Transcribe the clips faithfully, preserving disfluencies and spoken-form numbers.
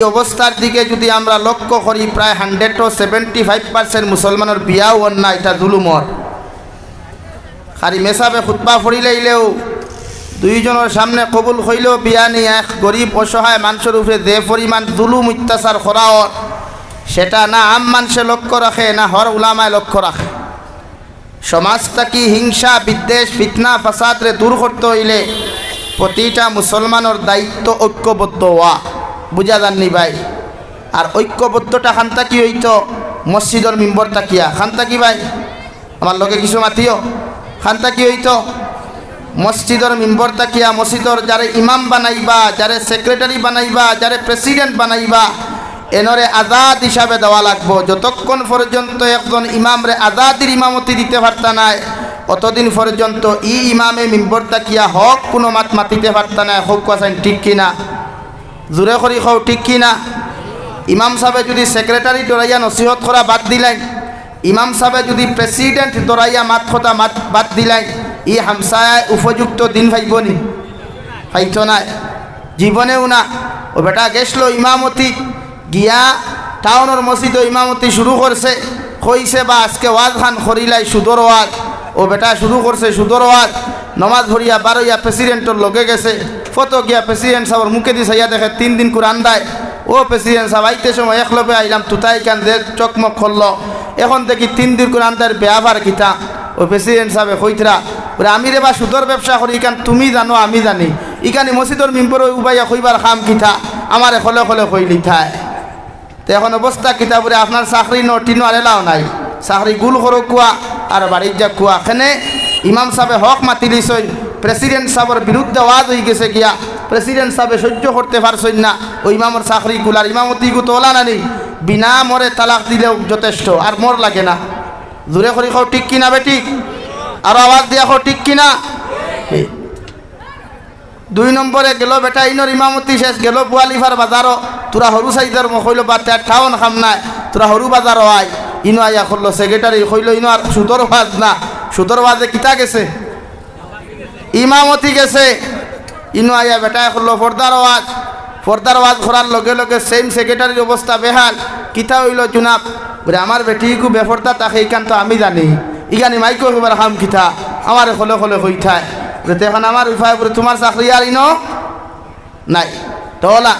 অবস্থার দিকে যুদি আমরা লক্ষ্য করি, প্রায় hundred to seventy five percent মুসলমানর বিয়াও অর না, ইটা জুলুম অর। খালি মেসাবে খুতবা পড়িলাইলেও, দুইজনর সামনে কবুল কইলেও বিয়া নি, এক গরিব অসহায় মানষর উপরে যে পরিমাণ জুলুম অত্যাচার করা অর, সেটা না আম মানষে লক্ষ্য রাখে, না হর উলামায় লক্ষ্য রাখে। সমাজ থাকি হিংসা, বিদ্বেষ, ফিতনা, ফাসাদরে দূর করতে অইলে প্রতিটা মুসলমানর দায়িত্ব ঐক্যবদ্ধ অওয়া। বুঝা যার নি ভাই? আর ঐক্যবদ্ধটা খান থাকি অইতো? মসজিদর মিম্বর থাকিয়া। খান থাকি ভাই? আমার লগে কিছু মাতিও। খান থাকি অইতো? মসজিদর মিম্বর থাকিয়া। মসজিদর যারে ইমাম বানাইবা, যারে সেক্রেটারি বানাইবা, যারে প্রেসিডেন্ট বানাইবা, এনরে আজাদ হিসাবে দেওয়া লাগবো। যতক্ষণ পর্যন্ত একজন ইমামরে আজাদির ইমামতি দিতে পারতা নায়, অতদিন পর্যন্ত ই ইমামে মিম্বর থাকিয়া হক কুনু মাত মাতিতে পারতা নায়। কউক্কা চাইন, ঠিক কি না? জুরে করি কও, ঠিক কি না? ইমাম সাবে যুদি সেক্রেটারি ডরাইয়া নসিহত করা বাদ দিলাইন, ইমাম সাবে যুদি প্রেসিডেন্ট ডরাইয়া মাত কথা মাত বাদ দিলাইন, ই হামসায় উপযুক্ত দিন পাইবো নি? পাইতো নায়, জীবনেও না। অউ বেটা গেছলো ইমামতি, গিয়া টাউনর মসজিদো ইমামতি শুরু করছে, কইছে, "বা, আজকে ওয়াজ খান করিলাই, সুদর ওয়াজ।" অউ বেটা শুরু করছে সুদর ওয়াজ, নমাজ পড়িয়া বারইয়া প্রেসিডেন্টর লগে গেছে। ফটো গিয়া প্রেসিডেন্ট সাবর মুখেদি চাইয়া দেখে তিন দিন কুরান দেয়। "ও প্রেসিডেন্ট সাব, আইতে সময় এক লগে আইলাম, তুতায় ইখান যে চকমক করলো, এখন দেখি তিন দিন কুরান দেয়, বেয়াপার কিতা?" অউ প্রেসিডেন্ট সাবে কইতরা, "ওরে, আমি রে বা সুদর ব্যবসা করি, ইখান তুমি জানো, আমি জানি, ইখানি মসজিদর মিম্বরো উবাইয়া কইবার কাম কিতা? আমারে খলে খলে কইলিতায়।" তে এখন অবস্থা কিতা বুলে, আপনার চাকরি নটিনো আর এলাও নাই, চাকরি গুল করো কুয়া আর বাড়িত যা কুয়া। কেনে ইমাম সাবে হক মাতিলিছইন, প্রেসিডেন্ট সাবর বিরুদ্ধে ওয়াজ অইগেছে গিয়া, প্রেসিডেন্ট সাবে সহ্য করতে পারছইন না, অউ ইমামর চাকরি গুল আর ইমামতি গু তো ওলা নানি, বিনা মরে তালাক দিলেও যথেষ্ট, আর মর লাগে না। জুরে করি কও, ঠিক কি না বেঠিক? আরো আওয়াজ দিয়া কও, ঠিক কি না? দুই নম্বরে গেলো বেটা, ইনর ইমামতি শেষ, গেলো বুয়ালিফার বাজারো, থুড়া হুরু সাইজর মো-, কইলো, "বা, তে টাউন কাম নায়, থুড়া হুরু বাজারো আয়।" ইনো আইয়া করলো সেক্রেটারি, কইলো, "ইনো আর সুদর ওয়াজ না, সুদর ওয়াজে কিতা গেছে? ইমামতি গেছে।" ইনো আইয়া বেটায় করলো পর্দার ওয়াজ, পর্দার ওয়াজ করার লগে লগে সেম সেক্রেটারির অবস্থা বেহাল। "কিতা অইলো জুনাব?" বুলে, "আমার বেটি ইগু বেপর্দা থাকে, ইখান তো আমি জানি, ইখানি মাইকো কইবার কাম কিতা? আমারে খলে খলে কইতায়।" বুলে, "তে এখন আমার উপায়?" বুলে, "তুমার চাকরি আর ইনো নাই।" তো ওলা,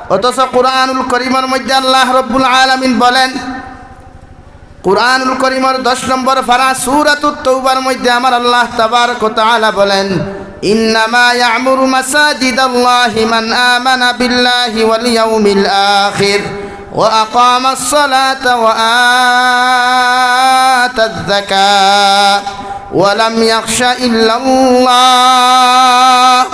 অথচ কোরআনুল করিমর মধ্যে আল্লাহ রব্বুল আলামিন বলেন, কোরআনুল করিমর দশ নম্বর পারা সূরাতুত তওবার মধ্যে আমার আল্লাহ তাবারক ওয়া তাআলা বলেন, "ইন্নামা ইয়া'মুরু মাসাজিদাল্লাহি মান আমানা বিল্লাহি ওয়াল ইয়াউমিল আখির ওয়া আকামাস সালাতা ওয়া আতায যাকাতা ওয়া লাম ইয়াখশা ইল্লাল্লাহ।"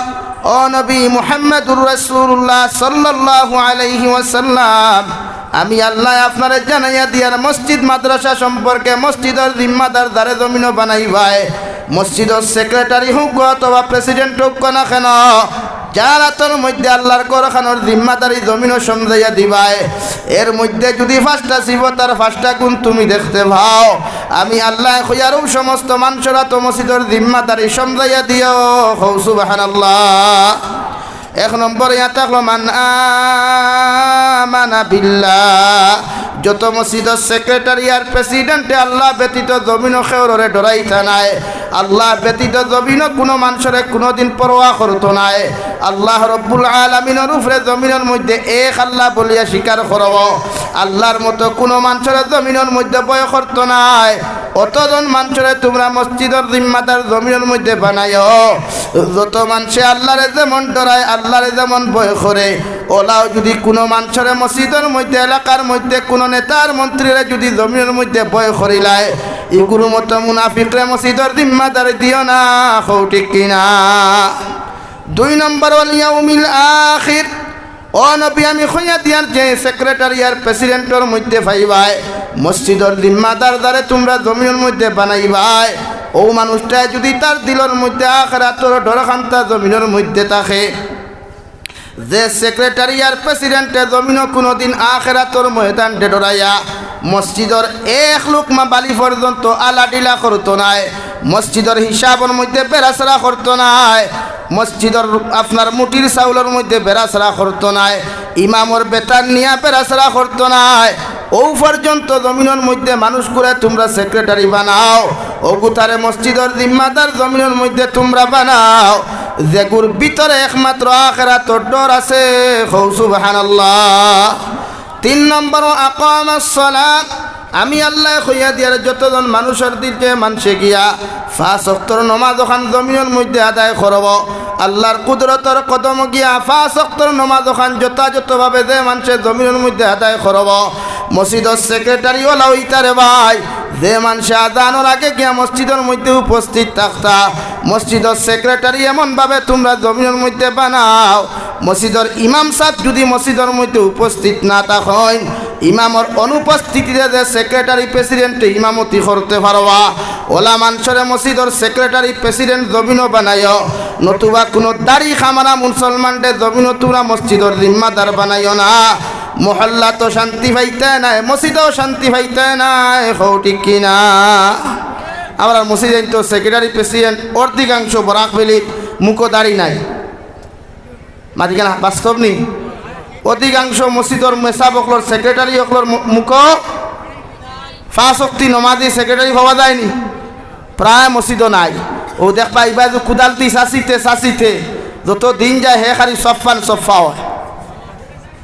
ও নবী মুহাম্মাদুর রাসূলুল্লাহ সাল্লাল্লাহু আলাইহি ওয়াসাল্লাম, আমি আল্লাহ আপনারে জানাইয়া দিয়ার মসজিদ মাদ্রাসা সম্পর্কে, মসজিদর জিম্মাদার যারে জমিনো বানাইবায়, মসজিদর সেক্রেটারি হউক অথবা প্রেসিডেন্ট হউক না কেন, যার আতর মধ্যে আল্লাহর ঘরখানর জিম্মাদারি জমিনো সমজাইয়া দিবায়, এর মধ্যে যুদি পাঁচটা সিফত আর পাঁচটা গুণ তুমি দেখতে পাও, আমি আল্লায় কইয়ার অউ সমস্ত মানষর আতো মসজিদর জিম্মাদারি সমজাইয়া দিও। কও সুবহানাল্লাহ। এক নম্বর ইয়া থাকলো মান আমানা বিল্লাহ। যত মসজিদর সেক্রেটারি আর প্রেসিডেন্টে আল্লাহ ব্যতীত জমিনো কেউররে ডরাইতা নায়, আল্লাহ ব্যতীত জমিনো কুনু মানষরে কুনুদিন পরোয়া করতো নায়, আল্লাহ রব্বুল আলামিনর উপরে জমিনর মধ্যে এক আল্লাহ বলিয়া স্বীকার করো, আল্লাহর মতো কুনু মানষরে জমিনর মধ্যে ভয় করতো নায়। অতজন মানষরে তুমরা মসজিদর জিম্মাদার জমিনর মধ্যে বানাইও, যত মানষে আল্লাহরে যেমন ডরায়, আল্লাহরে যেমন ভয় করে, ওলাও যুদি কুনু মানষরে মসজিদর মধ্যে, এলাকার মধ্যে কুনু নেতার মন্ত্রীরে যুদি জমিনর মধ্যে ভয় করিলায়, ইগুর মতো মুনাফিকরে মসজিদর জিম্মাদারি দিও না। কও ঠিক কি না? দুই নম্বর, ওয়াল ইয়াউমিল আখির। ও নবী, আমি কইয়া দিয়ার যে সেক্রেটারি আর প্রেসিডেন্টর মধ্যে পাইবায়, মসজিদর জিম্মাদার যারে তুমরা জমিনর মধ্যে বানাইবায়, অউ মানুষটায় যুদি তার দিলর মধ্যে আখেরাতর ডরখান্তা জমিনর মধ্যে থাকে, যে সেক্রেটারি আর প্রেসিডেন্টে জমিনো কুনুদিন আখেরাতর ময়দানরে ডরাইয়া মসজিদর এক লুকমা বালি পর্যন্ত আলাডিলা করতো নায়, মসজিদর হিসাবর মধ্যে বেড়াছেড়া করতো নায়, মসজিদর আপনার মুঠির চাউলর মধ্যে বেড়াছেড়া করতো নায়, ইমামর বেতন নিয়া বেড়াছেড়া করতো নায়। অউ পর্যন্ত জমিনর মধ্যে মানুষগুরে তুমরা সেক্রেটারি বানাও, অগুতারে মসজিদর জিম্মাদার জমিনর মধ্যে তুমরা বানাও, যেগুর ভিতরে একমাত্র আখেরাতর ডর আছে। কও সুবহানাল্লাহ। তিন নম্বর, আকামাস সালাত। আমি আল্লায় কইয়া দিয়ার, যতজন মানুষর দিকে মানষে গিয়া পাঁচ ওয়াক্তর নমাজ অখান জমিনর মধ্যে আদায় করবো, আল্লার কুদরতর কদমো গিয়া পাঁচ ওয়াক্তর নমাজ অখান যথাযথভাবে যে মানষে জমিনর মধ্যে আদায় করবো, মসজিদর সেক্রেটারি অলা অইতা রে ভাই, যে মানষে আজানর আগে গিয়া মসজিদর মধ্যে উপস্থিত থাকতা, মসজিদর সেক্রেটারি এমনভাবে তুমরা জমিনর মধ্যে বানাও, মসজিদর ইমাম সাব যুদি মসজিদর মধ্যে উপস্থিত না থাকইন, ইমামর অনুপস্থিতিতে যে সেক্রেটারি প্রেসিডেন্টে ইমামতি করতে পারবা, অলা মানষরে মসজিদর সেক্রেটারি প্রেসিডেন্ট জমিনো বানাইও, নতুবা কুনু দাড়ি খামারা মুসলমানরে জমিনো তুমরা মসজিদর জিম্মাদার বানাইও না। মহল্লাত শান্তি পাইতা নায়, মসজিদো শান্তি পাইতা নায়, কও ঠিক কি না? আমরার মসজিদো তো সেক্রেটারি প্রেসিডেন্ট অধিকাংশ বরাক ভ্যালির মুখো দাড়ি নাই। মাতিকানা বাস্তব নি? অধিকাংশ মসজিদর মেসাব অকলর, সেক্রেটারি অকলর মু-, মুখো পাঁচ ওয়াক্তি নমাজি সেক্রেটারি পাওয়া যায়নি, প্রায় মসজিদো নাই। অউ দেখবা, ইবায় কুদালদি চাচিতে চাচিতে যত দিন যায়, হে খালি সফফান সফফা অয়।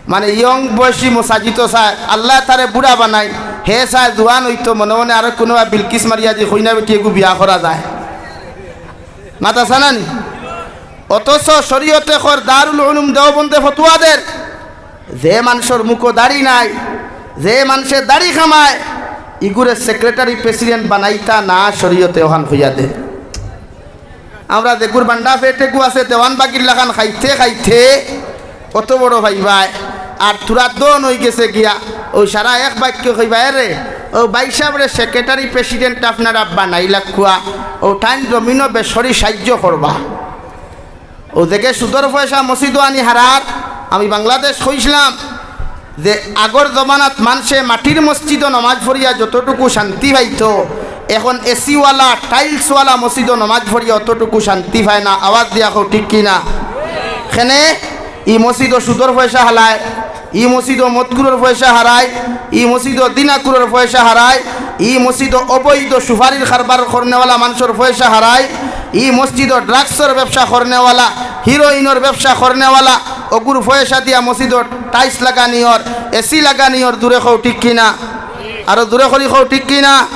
মানে, ইয়ং বয়সী মসজিদো চায়, আল্লায় তারে বুড়া বানাইন, হে চায় জুয়ান অইতো, মনে মনে আরো কুনুবা বিলকিস মারিয়া দি কইনা বেটি এগু বিয়া করা যায়। মাত আছে না নি? অথচ শরীয়তে কর, দারুল উলুম দেওবন্দে ফতুয়া দের, যে মানষর মুখো দাড়ি নাই, যে মানষে দাড়ি কামায়, ইগুরে সেক্রেটারি প্রেসিডেন্ট বানাইতা না, শরীয়তে অখান কইয়া দের। আমরা যেগুর বান্ডা পেট এগু আছে, দেওয়ানবাগির লাখান খাইতে খাইতে অত বড় পাইবায়, আর থুড়া দন অইগেছে গিয়া, অউ সারা এক বাক্য কইবা, "এরে, অউ ভাইসাবরে সেক্রেটারি প্রেসিডেন্ট আপনারা বানাইলাউক্কা, অউ তাইন জমিনো বেশরি সাইয্য করবা।" অউ যেগে সুদর পয়সা মসজিদো আনি হারার, আমি বাংলাদেশ কইছলাম, যে আগর জমানাত মানষে মাটির মসজিদো নমাজ পড়িয়া যতটুকু শান্তি পাইতো, এখন এসিওয়ালা, টাইলসওয়ালা মসজিদো নমাজ পড়িয়া অতটুকু শান্তি পায় না। আওয়াজ দিয়া কও, ঠিক কি না? কেনে? ই মসজিদো সুদর পয়সা হালায়, ই মসজিদো মদখুরর পয়সা হারায়, ই মসজিদো জিনাখুরর পয়সা হারায়, ই মসজিদো অবৈধ সুপারির কারবার করনেওয়ালা মানষর পয়সা হারায়, ই মসজিদো ড্রাগসর ব্যবসা করনেওয়ালা, হিরোইনর ব্যবসা করনেওয়ালা, অগুর পয়সা দিয়া মসজিদো টাইলস লাগানি অর, এসি লাগানি অর, জুরে কও ঠিক কি না? আরো জুরে করি কও ঠিক কি না?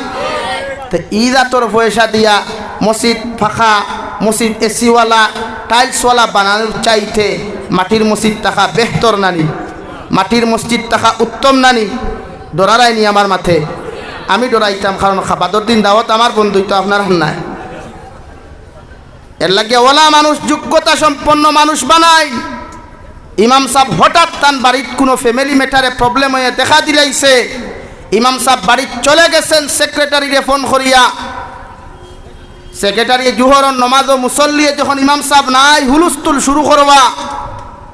তে ই জাতর পয়সা দিয়া মসজিদ পাকা, মসজিদ এসিওয়ালা, টাইলসওয়ালা বানানির চাইতে মাটির মসজিদ থাকা বেহতর না নি? মাটির মসজিদ থাকা উত্তম না নি? ডরারায় নি আমার মাতে? আমি ডরাইতাম, কারণ খাবাদর দিন দাওয়াত আমার বন্ধই তো আপনার হান্নায়। এরলাগি অলা মানুষ, যোগ্যতা সম্পন্ন মানুষ বানাইন। ইমাম সাব হঠাৎ তান বাড়িত কুনু family matter-এ problem অইয়া দেখা দিলাইছে। ইমাম সাব বাড়িত চলে গেছইন সেক্রেটারিরে ফোন করিয়া। সেক্রেটারি জুহরর নমাজো মুসল্লিয়ে যখন ইমাম সাব নাই, হুলুস্থুল শুরু করবা,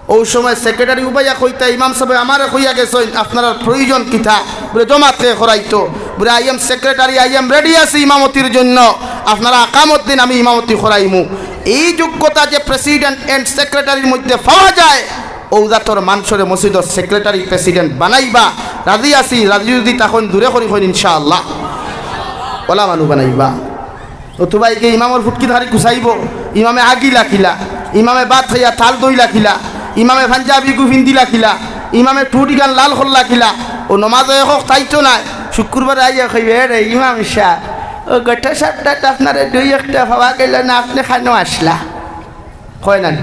অউ সময় সেক্রেটারি উবাইয়া কইতা, "ইমাম সাবে আমারে কইয়া গেছইন, আপনারার প্রয়োজন কিতা?" বুলে, "জমাতে করাইতো।" বুলে, "I am secretary, I am ready আছি ইমামতির জন্য, আপনারা আকামত দিন, আমি ইমামতি করাইমু।" এই যোগ্যতা যে president and secretary-র মধ্যে পাওয়া যায়, অউ জাতর মানষরে মসজিদর সেক্রেটারি, প্রেসিডেন্ট বানাইবা। রাজি আছি, রাজি যুদি থাকইন জুরে করি কইন ইনশাআল্লাহ। অলা মানুষ বানাইবা। অথবা ইগে ইমামর ফুটকিত হারি গুছাইবো, ইমামে আগি লাখিলা, ইমামে ভাত খাইয়া থাল ধইলা কিলা, ইমামে পাঞ্জাবি গু ফিন্দিলা কিলা, ইমামে টুটিগান লাল করলা কিলা। অউ নমাজো একক তাইতো নায়, শুক্রবারে আইয়া কইবে, "এরে ইমাম সাব, অউ গত সপ্তাহত আপনারে দুই একটা পাওয়া গেল না, আপনে খানো আসলা?" কয় না নি?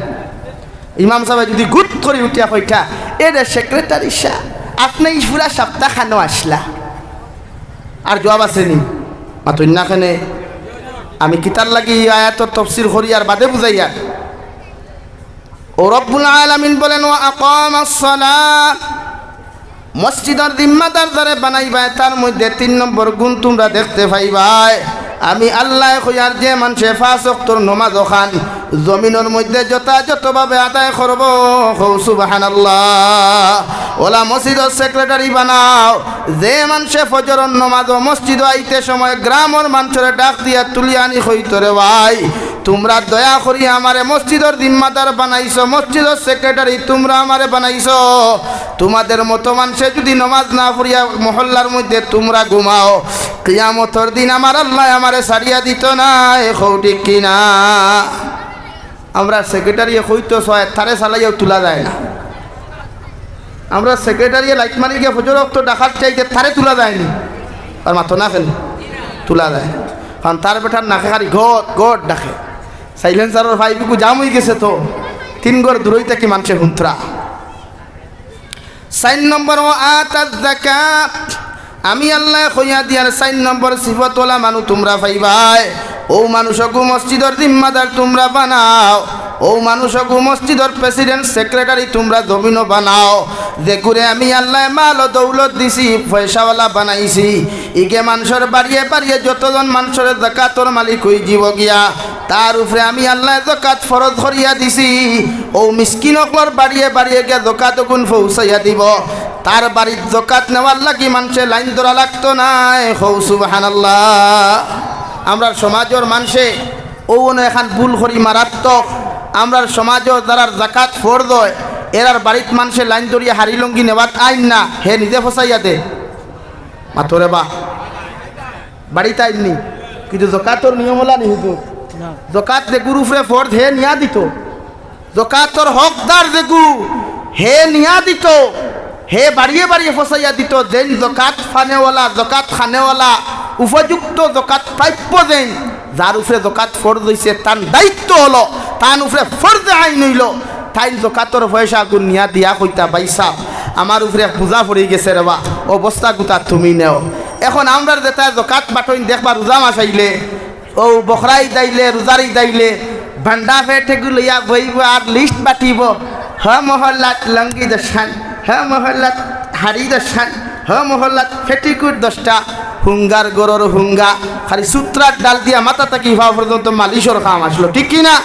ইমাম সাবে যুদি গুত করি উঠিয়া কইতা, "এরে সেক্রেটারি সাব, আপনে ই পুরা সপ্তাহ খানো আসলা?" আর জুয়াব আছে নি? মাতইন না কেনে? আমি কিতার লাগি ই আয়াতর তফসির করি আর বাদে বুঝাইয়ার। অউ রব্বুল আলামিন বলেন, "ওয়া আকামাস সালাহ।" মসজিদর জিম্মাদার যারে বানাইবায়, তার মধ্যে তিন নম্বর গুণ তুমরা দেখতে পাইবায়, আমি আল্লায় কইয়ার, যে মানষে পাঁচ ওয়াক্তর নমাজ অখান জমিনর মধ্যে যথাযথভাবে আদায় করবো, কও সুবহানাল্লাহ। অলা মসজিদর সেক্রেটারি বানাও, যে মানষে ফজরর নমাজো মসজিদো আইতে সময় গ্রামর মানষরে ডাক দিয়া তুলিয়া আনি কইতো, "রে ভাই, তুমরা দয়া করি আমারে মসজিদর জিম্মাদার বানাইছো, মসজিদর সেক্রেটারি তুমরা আমারে বানাইছো। তুমাদের মতো মানষে যুদি নমাজ না পড়িয়া মহল্লার মধ্যে তুমরা ঘুমাও, কিয়ামতর দিন আমার আল্লায় আমারে ছাড়িয়া দিতো নায়।" কও ঠিক কি না? আমরার সেক্রেটারিয়ে কইতো চায়, তারে চালাইয়াও তুলা যায় না। আমরার সেক্রেটারিয়ে লাইট মারি গিয়া ফজর ওয়াক্ত ডাকাত চাইতে তারে তুলা যায় নি। আর মাতো না কেনে? তুলা যায়। কারণ তার বেটার নাকে খালি গট গট ডাকে। সাইলেন্সারর পাইপগু জাম অইগেছে তো, তিন ঘর দূরই থাকি মানষে হুনতরা। চাইর নম্বর, ওয়া আতাজ যাকাত। আমি আল্লায় কইয়া দিয়ার চাইর নম্বর সিফতওয়ালা মানুষ তুমরা পাইবায়। অউ মানুষগু মসজিদর জিম্মাদার তুমরা বানাও, অউ মানুষগু মসজিদর প্রেসিডেন্ট, সেক্রেটারি তুমরা জমিনো বানাও। যেগুরে আমি আল্লায় মাল ও দৌলত দিছি, পয়সাওয়ালা বানাইছি, ইগে মানষর বাড়িয়ে বাড়িয়ে যতজন মানষর যাকাতর মালিক অইযিবো গিয়া, তার উপরে আমি আল্লায় যাকাত ফরজ করিয়া দিছি। অউ মিসকিন অকলর বাড়িয়ে বাড়িয়ে গিয়া যাকাত অগুন পৌঁছাইয়া দিবো। তার বাড়িত যাকাত নেওয়ার লাগি মানষে লাইন ধরা লাগতো নায়। কও সুবহানাল্লাহ। আমরার সমাজর মানষে অউ অনো এখান ভুল করি মারাত্মক। আমরার সমাজর যারার যাকাত ফরজ অয়, এরার বাড়িত মানষে লাইন ধরিয়া হাড়ি লুঙ্গি নেওয়াত আইন না, হে নিজে ফসাইয়া দে। মাতো রে বা। বাড়িত আইন নি। কিন্তু যাকাতর নিয়ম অলা নি হুজুর। যাকাত যেগুর উপরে ফরজ হে নিয়া দিতো। যাকাতর হকদার যেগু হে নিয়া দিতো। হে বাড়িয়ে বাড়িয়ে ফসাইয়া দিতো। যেইন যাকাত পানেওয়ালা, যাকাত খানেওয়ালা, উপযুক্ত যাকাত প্রাপ্য যেইন, যার উপরে যাকাত ফরজ অইছে, তান দায়িত্ব অইলো, তান উপরে ফরজে আইন অইলো, তাইন যাকাতর পয়সাগুন নিয়া দিয়া কইতা, "ভাইসাব, আমার উপরে এক বুঝা পড়ি গেছে রে বা, অউ বস্তাগুতা তুমি নেও।" এখন আমরার যেতায় যাকাত বাটইন দেখবা রোজা মাস আইলে, অউ বকরা ইদ আইলে, রোজার ইদ আইলে, ভান্ডা পেটগু লইয়া বইবো আর লিস্ট বাটিবো, "হ মহল্লাত লুঙ্গি দশখান, হ মহল্লাত হাড়ি দশখান, হ মহল্লাত পেটিকুট দশটা।" হুঙ্গার ঘরর হুঙ্গা, খালি সুতরার ডাল দিয়া মাথা থাকি পাও পর্যন্ত মালিশর কাম আছলো, ঠিক কি না?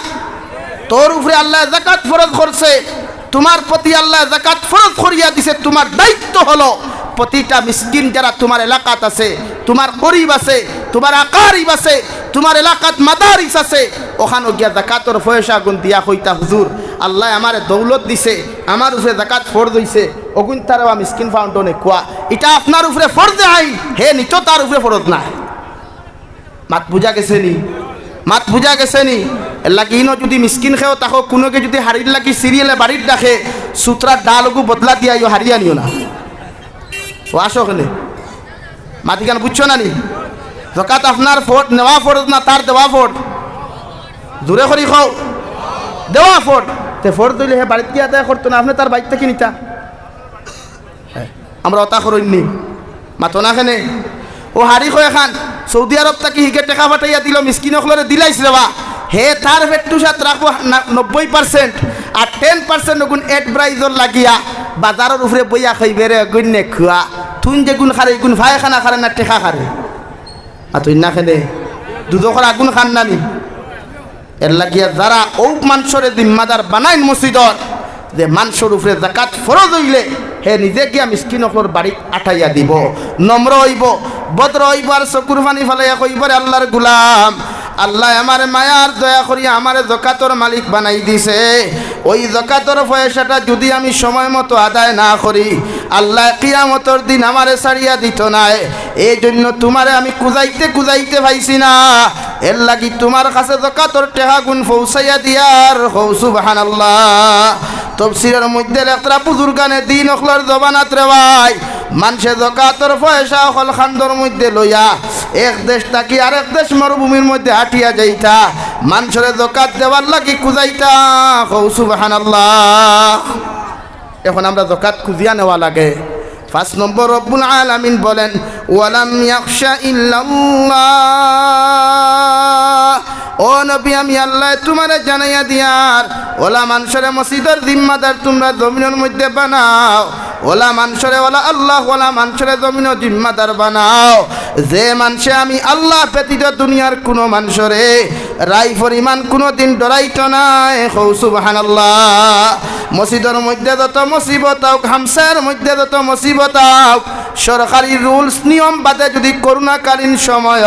তোর উপরে আল্লায় যাকাত ফরজ করছে, তুমার প্রতি আল্লায় যাকাত ফরজ করিয়া দিছে, তুমার দায়িত্ব অইলো প্রতিটা মিসকিন যারা তুমার এলাকাত আছে, তুমার করিব আছে, তুমার আকারিব আছে, তুমার এলাকাত মাদারিস আছে, অখানো গিয়া যাকাতর পয়সাগুন দিয়া কইতা, "হুজুর, আল্লায় আমারে দৌলত দিছে, আমার উপরে যাকাত ফরজ অইছে, অগুইন তারা মিসকিন ফাউন্ডনে কুয়া, ইটা আপনার উপরে ফরজে আইন, হে নিতো, তার উপরে ফরজ নায়।" মাত বুঝা গেছে নি? মাত বুঝা গেছে নি? এরলাগি ইনো যুদি মিসকিন কেউ থাকো, কুনুগে যুদি হাড়ির লাগি সিরিয়ালে বাড়িত ডাকে, সুতরার ডালগু বদলা দিয়া আইও, হাড়ি আনিও না। ও আসো কেনে। মাত ইখান বুঝছো না নি? যাকাত আপনার ফরজ, নেওয়া ফরজ না, তার দেওয়া ফরজ? জোরে করি কও। দেওয়া ফরজ। তে ফরজ অইলে হে বাড়িত গিয়া আদায় করতো না, আপনে তার বাড়িত থাকি নিতা। আমরা অতা করইন নি? মাতো না কেনে? ও হাড়ি কয় খান, সৌদি আরব থাকি হিগে টেকা পাঠাইয়া দিলো, মিসকিন অকলরে দিলাইছ রে বা। হে তার পেট্টুসাত রাখবো না, নব্বই পার্সেন্ট, আর টেন পার্সেন্ট অগুন এডভাইজর লাগিয়া বাজারর উপরে বইয়া খাইবে রে, অগুন নে খুয়া। তুইন যেগুন খারে, ইগুন পায়খানা খারে না টেকা খারে? মাতইন না কেনে? দুজখর আগুন খান না নি? এরলাগিয়া যারা অউ মানষরে জিম্মাদার বানাইন মসজিদর, যে মানষর উপরে যাকাত ফরজ অইলে হে নিজে গিয়া মিসকিন অকলর বাড়িত আটাইয়া দিবো, নম্র অইবো, ভদ্র অইবো, আর চকুর পানি ফালাইয়া কইবো, "রে আল্লার গুলাম, আল্লায় আমারে মায়ার দয়া করি আমারে যাকাতর মালিক বানাই দিছে। অউ যাকাতর পয়সাটা যুদি আমি সময় মতো আদায় না করি, আল্লায় কিয়ামতর দিন আমারে ছাড়িয়া দিতো নায়। এই জন্য তুমারে আমি খুজাইতে খুজাইতে পাইছি না, এরলাগি তুমার কাছে যাকাতর টেকাগুন পৌঁছাইয়া দিয়ার।" কও সুবহানাল্লাহ। তফসিরর মধ্যে লেখরা বুজুর্গানে দিন অকলর জমানাত রে ভাই, মানষে যাকাতর পয়সা অকল কান্দর মধ্যে লইয়া এক দেশ থাকি আরেক দেশ মরুভূমির মধ্যে আটিয়া যাইতা, মানষরে যাকাত দেওয়ার লাগি খুজাইতা। কও সুবহানাল্লাহ। এখন আমরা যাকাত খুজিয়া নেওয়া লাগে। পাঁচ নম্বর, রব্বুল আলামিন বলেন, "ওয়ালাম ইয়াখশা ইল্লাল্লাহ।" ও নবী, আমি আল্লায় তুমারে জানাইয়া দিয়ার, অলা মানষরে মসজিদর জিম্মাদার তুমরা জমিনর মধ্যে বানাও, অলা মানষরে, অলা আল্লাহ, অলা মানষরে জমিনর জিম্মাদার বানাও। যে মানষে আমি আল্লাহ ব্যতীত দুনিয়ার কুনু মানষরে রাই পরিমাণ কুনুদিন ডরাইতো নায়, কও সুবহানাল্লাহ। মসজিদর মধ্যে যত মুসিবত অউক, হামসার মধ্যে যত মুসিবত অউক, সরকারি rules নিয়ম বাদে যুদি করোনাকালীন সময়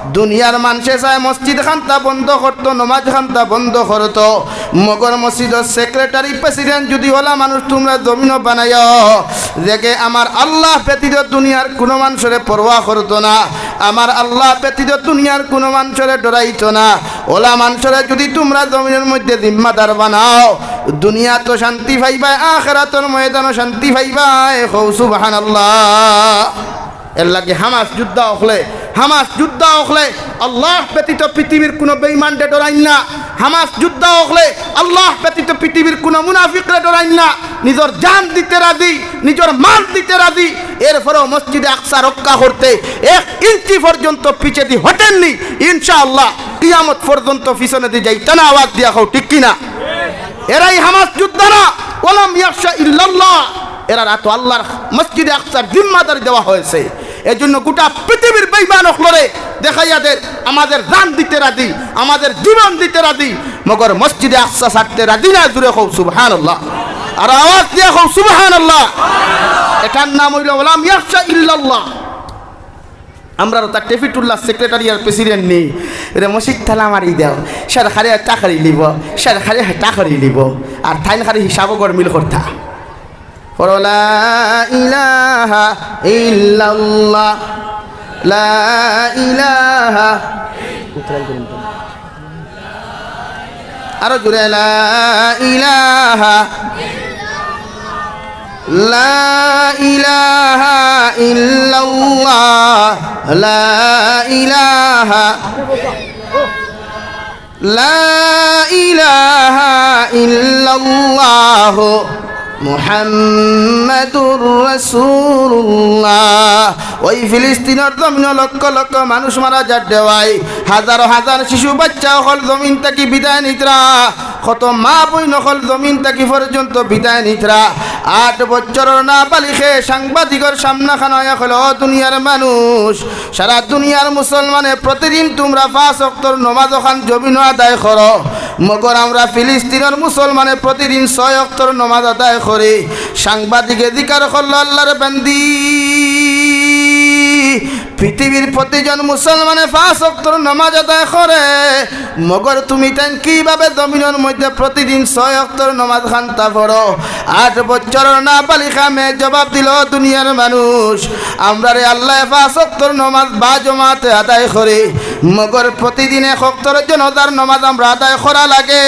দুনিয়ার মানষে চায় মসজিদ খান্তা বন্ধ করতো, নমাজ খান্তা বন্ধ করতো, মগর মসজিদর secretary president যুদি অলা মানুষ তুমরা জমিনো বানাইও, যেগে আমার আল্লাহ ব্যতীত দুনিয়ার কুনু মানষরে পরোয়া করতো না, আমার আল্লাহ ব্যতীত দুনিয়ার কুনু মানষরে ডরাইতো না, অলা মানষরে যুদি তুমরা জমিনর মধ্যে জিম্মাদার বানাও, দুনিয়াত শান্তি পাইবায়, আখিরাতর ময়দানো শান্তি পাইবায়। কও সুবহানাল্লাহ। এরলাগি হামাস যোদ্ধা অকলে, হামাস যোদ্ধা অকলে আল্লাহ ব্যতীত পৃথিবীর কুনু বেঈমানরে ডরাইন না। হামাস যোদ্ধা অকলে আল্লাহ ব্যতীত পৃথিবীর কুনু মুনাফিকরে ডরাইন না। নিজর জান দিতে রাজি, নিজর মাল দিতে রাজি, এরপরেও মসজিদে আকসা রক্ষা করতে এক ইঞ্চি পর্যন্ত পিছেদি হটেননি। ইনশাআল্লাহ কিয়ামত পর্যন্ত পিছনেদি যাইতা না। আওয়াজ দিয়া কও, ঠিক কি না? এরাই হামাস যোদ্ধা না? ওয়ালাম ইয়াখশা ইল্লাল্লাহ। এরার আতো আল্লাহর মসজিদে আকসার জিম্মাদারি দেওয়া হয়েছে। এজন্য গোটা পৃথিবীর বেঈমান অকলরে দেখাইয়া দের, আমাদের জান দিতে রাজি, আমাদের জীবন দিতে রাজি, মগর মসজিদে আকসা ছাড়তে রাজি না। জুরে কও সুবহানাল্লাহ। আরো আওয়াজ দিয়া কও সুবহানাল্লাহ। এটার নাম অইলো ওয়ালাম ইয়াখশা ইল্লাল্লাহ। আমরারও তার টেফিটুল্লাহ secretary আর president নি। এরে মসজিদ তালা মারি দেও, সরকারে এটা করি লিব, সরকারে হেটা করি লিব, আর তাইন খালি হিসাবও গরমিল করতা। পড়ো লা ইলাহা ইল্লাল্লাহ, লা ইলাহা। আরো জুরে লা ইলাহা, লা ইলাহা ইল্লাল্লাহ, লা ইলাহা, লা ইলাহা ইল্লাল্লাহ মুহাম্মাদুর রাসূলুল্লাহ। ওই ফিলিস্তিনর জমিনো লক্ষ লক্ষ মানুষ মারা যার দেওয়ায়, হাজারো হাজার শিশু বাচ্চা অকল জমিন থাকি বিদায় নিতরা, কত মা বইন অকল জমিন থাকি পর্যন্ত বিদায় নিতরা। আট বছরর নাবালিগে সাংবাদিকর সামনাখানো আইয়া কইলো, "ও দুনিয়ার মানুষ, সারা দুনিয়ার মুসলমানে প্রতিদিন তুমরা পাঁচ ওয়াক্তর নমাজ অখান জমিনো আদায় করো, মগর আমরা ফিলিস্তিনর মুসলমানে প্রতিদিন ছয় ওয়াক্তর নমাজ আদায় করি।" সাংবাদিকে জিকার করলো, "আল্লাহর বান্দি, পৃথিবীর প্রতিজন মুসলমানে পাঁচ ওয়াক্তর নমাজ আদায় করে, মগর তুমি তাইন কিভাবে জমিনর মধ্যে প্রতিদিন ছয় ওয়াক্তর নমাজ খান্তা পড়ো?" আট বছরর নাবালিগা মেয়ে জবাব দিলো, "দুনিয়ার মানুষ, আমরারে আল্লায় পাঁচ ওয়াক্তর নমাজ বা জমাতে আদায় করি, মগর প্রতিদিন এক ওয়াক্তর জানাজার নমাজ আমরা আদায় করা লাগে।"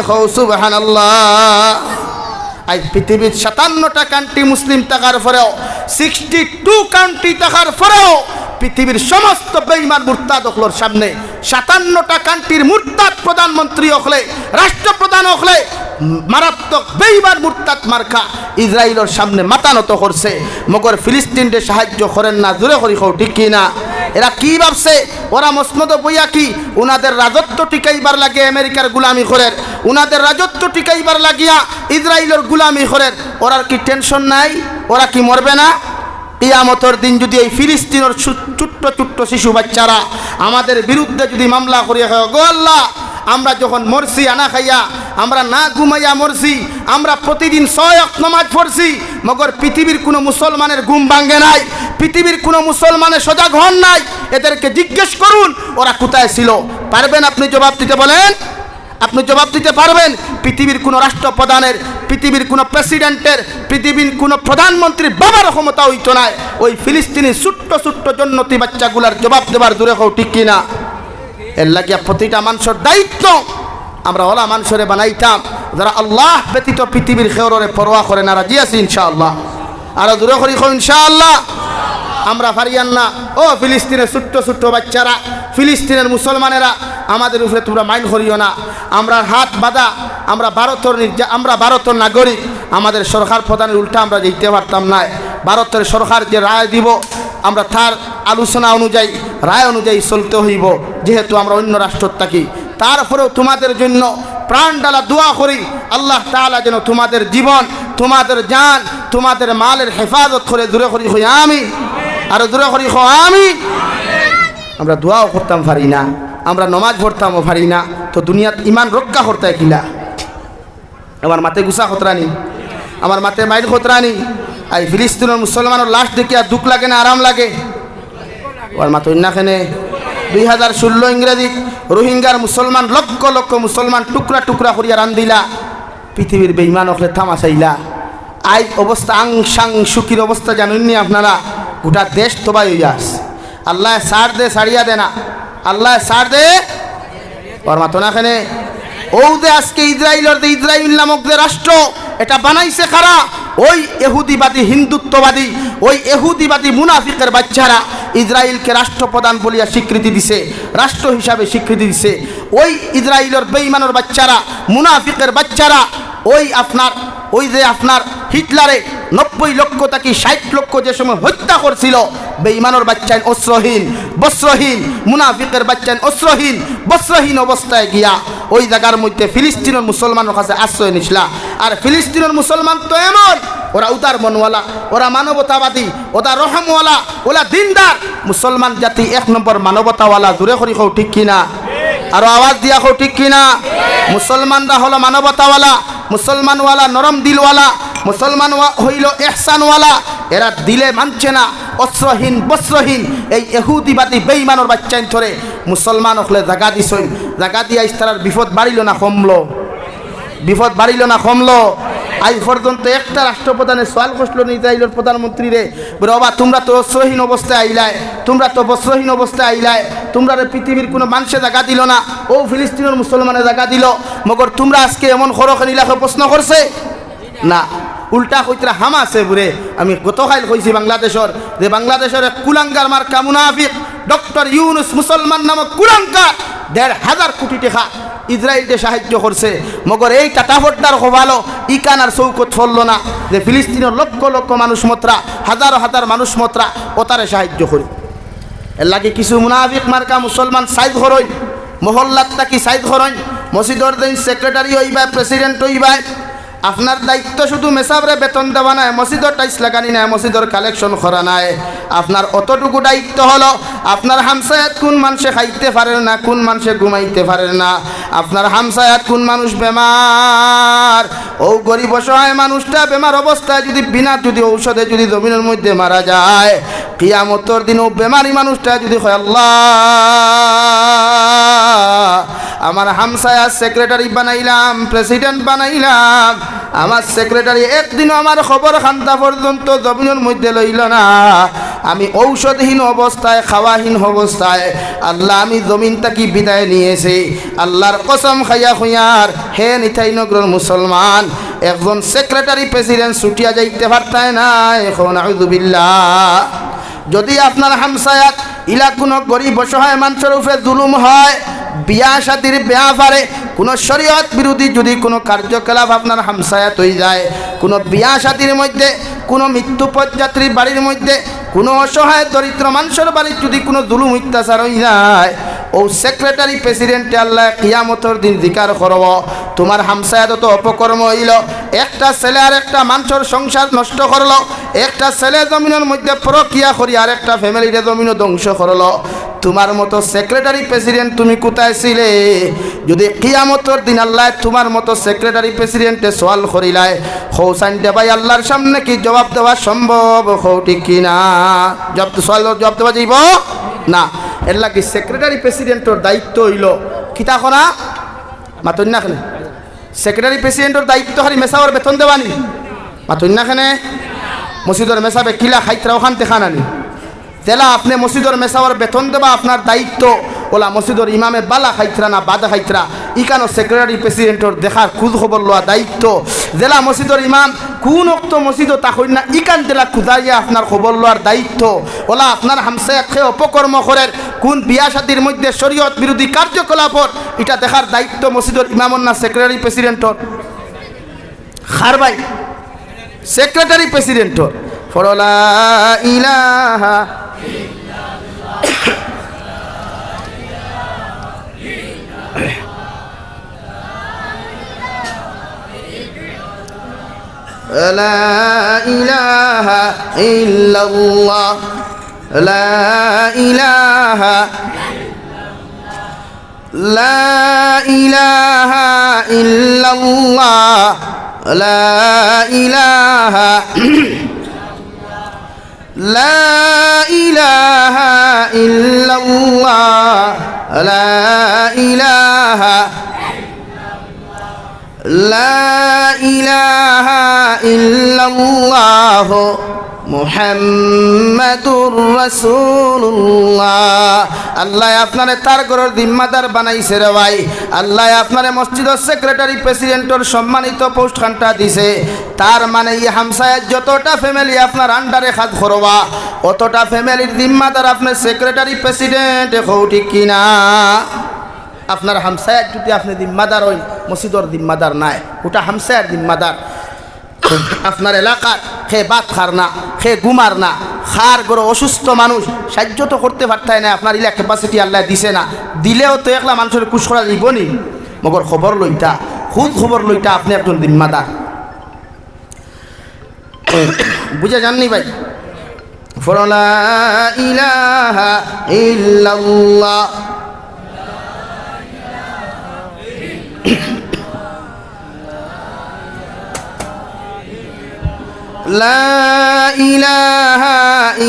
কও সুবহানাল্লাহ। আজ পৃথিবীর সাতান্নটা country মুসলিম থাকার পরেও, sixty two country থাকার পরেও পৃথিবীর সমস্ত বেঈমান মুরতাদ অকলর সামনে সাতান্নটা countryর মুরতাদ প্রধানমন্ত্রী অকলে, রাষ্ট্রপ্রধান অকলে মারাত্মক বেঈমান মুরতাদ মার্কা ইসরায়েলর সামনে মাথা নত করছে, মগর ফিলিস্তিনরে সাহায্য করের না। জুরে করি কও, ঠিক কি না? এরা কি ভাবছে? ওরা মসনদো বইয়া কি উনাদের রাজত্ব টিকাইবার লাগি আমেরিকার গুলামি করের, উনাদের রাজত্ব টিকাইবার লাগিয়া ইসরায়েলর গুলামি করের? ওরার কি tension নাই? ওরা কি মরবে না? কিয়ামতর দিন যুদি এই ফিলিস্তিনর ছু-, ছোট্ট ছোট্ট শিশু বাচ্চারা আমাদের বিরুদ্ধে যুদি মামলা করিয়া কয়, "গো আল্লাহ, আমরা যখন মরছি আনা খাইয়া, আমরা না ঘুমাইয়া মরছি, আমরা প্রতিদিন ছয় ওয়াক্ত নমাজ পড়ছি, মগর পৃথিবীর কুনু মুসলমানের ঘুম ভাঙ্গে নাই, পৃথিবীর কুনু মুসলমানে সজাগ হন নাই, এদেরকে জিজ্ঞেস করুন ওরা কোথায় ছিল।" পারবেন আপনি জবাব দিতে? বলেন, আপনি জবাব দিতে পারবেন? পৃথিবীর কুনু রাষ্ট্রপ্রধানের, পৃথিবীর কুনু presidentের, পৃথিবীর কুনু প্রধানমন্ত্রীর বাবার ক্ষমতা অইতো নায় ওই ফিলিস্তিনি ছোট্ট ছোট্ট জন্নতি বাচ্চাগুলার জবাব দেবার। জুরে কও, ঠিক কি না? এর লাগিয়া প্রতিটা মানষর দায়িত্ব আমরা ওলা মানষরে বানাইতাম, যারা আল্লাহ ব্যতীত পৃথিবীর কেউররে পরোয়া করে না। রাজি আছি ইনশাআল্লাহ? আরো জুরে করি কও ইনশাআল্লাহ। আমরা পারিয়ার না। ও ফিলিস্তিনের ছোট্ট ছোট্ট বাচ্চারা, ফিলিস্তিনের মুসলমানেরা, আমাদের উপরে তোমরা mind করিও না। আমরার হাত বাঁধা, আমরা ভারতর নির্যা-, আমরা ভারতর নাগরিক। আমাদের সরকার প্রধানের উল্টা আমরা যাইতে পারতাম নায়। ভারতের সরকার যে রায় দিব, আমরা তার আলোচনা অনুযায়ী, রায় অনুযায়ী চলতে হইব, যেহেতু আমরা অন্য রাষ্ট্রত থাকি। তারপরেও তোমাদের জন্য প্রাণ ঢালা দোয়া করি, আল্লাহ তাআলা যেন তোমাদের জীবন, তোমাদের জান, তোমাদের মালের হেফাজত করে। জুরে করি কও আমিন, আরো জুরে করি কও আমিন। আমরা দোয়াও করতাম পারি না, আমরা নমাজ পড়তামও পারি না, তো দুনিয়াত ইমান রক্ষা করতায় কিলা? আমার মাতে গুসা খতরানি, আমার মাতে মাইর খতরানি। আই ফিলিস্তিনর মুসলমানর লাশ দেখিয়া দুখ লাগে না আরাম লাগে? আমার মাতইন না কেনে? দুই হাজার ষোলো ইংরেজিত রোহিঙ্গার মুসলমান, লক্ষ লক্ষ মুসলমান টুকরা টুকরা করিয়া রান্দিলা, পৃথিবীর বেইমান অকলে তামাশা চাইলা। আইজ অবস্থা আং সাং সুকির অবস্থা জানইন নি আপনারা? গোটা দেশ তবাই অইয়া আছে। আল্লায় ছাড় দে, ছাড়িয়া দে না। আল্লায় ছাড় দে, ওর মাতো না কেনে? অউ যে আজকে ইসরাইলর যে ইসরাইল নামক যে রাষ্ট্র, এটা বানাইছে কারা? ওই এহুদিবাদী, হিন্দুত্ববাদী, ওই এহুদিবাদী মুনাফিকের বাচ্চারা ইসরাইলকে রাষ্ট্রপ্রধান বলিয়া স্বীকৃতি দিছে, রাষ্ট্র হিসাবে স্বীকৃতি দিছে। ওই ইসরাইলর বেইমানর বাচ্চারা, মুনাফিকের বাচ্চারা, ওই আপনার, ওই যে আপনার হিটলারে নব্বই লক্ষ থাকি ষাইট লক্ষ যে সময় হত্যা করছিল, বেইমানর বাচ্চাইন অস্ত্রহীন, বস্ত্রহীন, মুনাফিকের বাচ্চাইন অস্ত্রহীন, বস্ত্রহীন অবস্থায় গিয়া ওই জাগার মধ্যে ফিলিস্তিনর মুসলমানর কাছে আশ্রয় নিছলা। আর ফিলিস্তিনর মুসলমান তো এমন, ওরা উদার মনওয়ালা, ওরা মানবতাবাদী, ওরা রহমওয়ালা, ওরা দিনদার। মুসলমান জাতি এক নম্বর মানবতাওয়ালা, জোরে করি কও ঠিক কিনা? আরো আওয়াজ দিয়া কও ঠিক কিনা? মুসলমানরা হলো মানবতাওয়ালা, মুসলমানওয়ালা নরম দিলওয়ালা, মুসলমান ওয়া-, হইল এহসানওয়ালা। এরা দিলে মানছে না, অস্ত্রহীন বস্ত্রহীন এই এহুদিবাদী বেইমানর বাচ্চাইন ধরে মুসলমান অকলে জাগা দিছইন। জাগা দিয়া ইস্তারার বিপদ বাড়িল না কমলো? বিপদ বাড়িল না কমলো? আইজ পর্যন্ত একটা রাষ্ট্রপ্রধানে সওয়াল করছিল নি ইসরাইলর প্রধানমন্ত্রীরে, বলে, "ওবা, তোমরা তো অস্ত্রহীন অবস্থায় আইলায়, তোমরা তো বস্ত্রহীন অবস্থায় আইলায়, তোমরারে পৃথিবীর কোনো মানষে জাগা দিল না, ও ফিলিস্তিনর মুসলমানে জাগা দিল, মগর তোমরা আজকে এমন করো কেনে?" ইলাকে প্রশ্ন করছে? না, উল্টা কইতরা হামাসে বুরে। আমি গতকাইল কইছি বাংলাদেশর, যে বাংলাদেশর এক কুলাঙ্গার মার্কা মুনাফিক ডক্টর ইউনুস মুসলমান নামক কুলাঙ্গার দেড় হাজার কোটি টেকা ইসরাইলরে সাহায্য করছে। মগর এই টাটা ফড্ডার কপালো ইকান আর চৌকত ফলল না, যে ফিলিস্তিনর লক্ষ লক্ষ মানুষ মতরা, হাজারো হাজার মানুষ মতরা, ওতারে সাহায্য করে। এর লাগি কিছু মুনাফিক মার্কা মুসলমান সাইজ করইন, মহল্লাত থাকি সাইজ করইন, মসজিদর যেইন সেক্রেটারি অইবায়, প্রেসিডেন্ট অইবায়, আপনার দায়িত্ব শুধু মেসাবরে বেতন দেওয়া নায়, মসজিদর টাইলস লাগানি নায়, মসজিদর কালেকশন করা নায়। আপনার অতটুকু দায়িত্ব হলো, আপনার হামসায়াত কুন মানষে খাইতে পারের না, কুন মানষে ঘুমাইতে পারের না, আপনার হামসায়াত কুন মানুষ বেমার, অউ গরিব অসহায় মানুষটা বেমার অবস্থায় যদি বিনা যদি ঔষধে যদি জমিনর মধ্যে মারা যায়, কিয়ামতর দিন অউ বেমারি মানুষটা যদি কয়, "আল্লাহ, আমার হামসায়া সেক্রেটারি বানাইলাম, প্রেসিডেন্ট বানাইলাম, আমার সেক্রেটারি একদিনও আমার খবর খান্তা পর্যন্ত জমিনর মধ্যে লইল না, আমি ঔষধহীন অবস্থায়, খাওয়াহীন অবস্থায়, আল্লাহ, আমি জমিন থাকি বিদায় নিয়েছি।" আল্লাহর কসম খাইয়া কইয়ার, হে নিতাই নগরর মুসলমান, একজন সেক্রেটারি প্রেসিডেন্ট ছুটিয়া যাইতে পারতায় নায়, কও নাউজুবিল্লাহ। যদি আপনার হামসায়াত ইলা কুনু গরিব অসহায় মানষর উপরে জুলুম হয়, বিয়া শাদির ব্যাপারে কুনু শরীয়ত বিরোধী যদি কুনু কার্যকলাপ আপনার হামসায়াত অই যায়, কুনু বিয়া শাদির মধ্যে, কুনু মৃত্যু পথযাত্রীর বাড়ির মধ্যে, কুনু অসহায় দরিদ্র মানষর বাড়িত যদি কুনু জুলুম অত্যাচার অই যায়, অউ সেক্রেটারি প্রেসিডেন্টে আল্লায় কিয়ামতর দিন জিকার করবো, "তুমার হামসায়াত অত অপকর্ম অইলো, একটা ছেলে আর একটা মানষর সংসার নষ্ট করলো, একটা ছেলে জমিনর মধ্যে পরকিয়া করি আর একটা ফ্যামিলিরে জমিনো ধ্বংস করলো, তুমার মতো সেক্রেটারি প্রেসিডেন্ট তুমি কুথায় ছিলে? যদি কিয়ামতর দিন আল্লায় তুমার মতো সেক্রেটারি প্রেসিডেন্টে সওয়াল করিলায়, কও চাইন দে ভাই, আল্লাহর সামনে কি জবাব দেওয়া সম্ভব?" কও ঠিক কি না? জবাব, সওয়ালর জবাব দেওয়া যাইবো না। এর লাগি সেক্রেটারি প্রেসিডেন্টর দায়িত্ব অইলো কিতা করা? মাতইন না কেনে? সেক্রেটারি প্রেসিডেন্টর দায়িত্ব খালি মেসাবর বেতন দেওয়া নি? মাতইন না কেনে? মসজিদর মেসাবে কিলা খাইতরা অখান দেখানা নি? যেলা আপনে মসজিদর মেসাবর বেতন দেবা আপনার দায়িত্ব, অলা মসজিদর ইমামে বালা খাইতরা না বাদ খাইতরা, ইখানও সেক্রেটারি প্রেসিডেন্টর দেখার খুঁজ খবর লওয়া দায়িত্ব। যেলা মসজিদর ইমাম কুন অক্ত মসজিদো থাকইন না, ইখান যেলা খুঁজাইয়া আপনার খবর লওয়ার দায়িত্ব। অলা আপনার হামসায়াত কে অপকর্ম করের, কুন বিয়া শাদির মধ্যে শরীয়ত বিরোধী কার্যকলাপ অর, ইটা দেখার দায়িত্ব মসজিদর ইমামর না সেক্রেটারি প্রেসিডেন্টর? কার ভাই? সেক্রেটারি প্রেসিডেন্টর। পড়ো লা ইলাহা, লা ইলাহা ইল্লাল্লাহ। لا إله، لا إله إلا الله، لا إله، لا إله إلا الله، لا إله، لا إله إلا الله، محمد رسول الله। আল্লায় আপনারে তার ঘরর জিম্মাদার বানাইছে রে ভাই। আল্লায় আপনারে মসজিদর সেক্রেটারি প্রেসিডেন্টর সম্মানিত পোস্ট খানটা দিছে। তার মানে ই হামসায়াত যতটা ফ্যামিলি আপনার আন্ডারে কাজ করবা, অতটা ফ্যামিলির জিম্মাদার আপনে সেক্রেটারি প্রেসিডেন্ট, কও ঠিক কিনা? আপনার হামসায়াত যদি আপনে জিম্মাদার অইন, মসজিদর জিম্মাদার নায়, ওটা হামসায়ার জিম্মাদার। আপনার এলাকার কে ভাত খার না, কে ঘুমার না, কার ঘরো অসুস্থ মানুষ, সাহায্য তো করতে পারতায় না, আপনার ইলা capacity আল্লায় দিছে না। দিলেও তো একলা মানুষরে খুশ করা যাইবো নি, মগর খবর লইতা, খুদ খবর লইতা, আপনে একজন জিম্মাদার। বুঝা যার নি ভাই? পড়ো, لا إله إلا الله، لا إله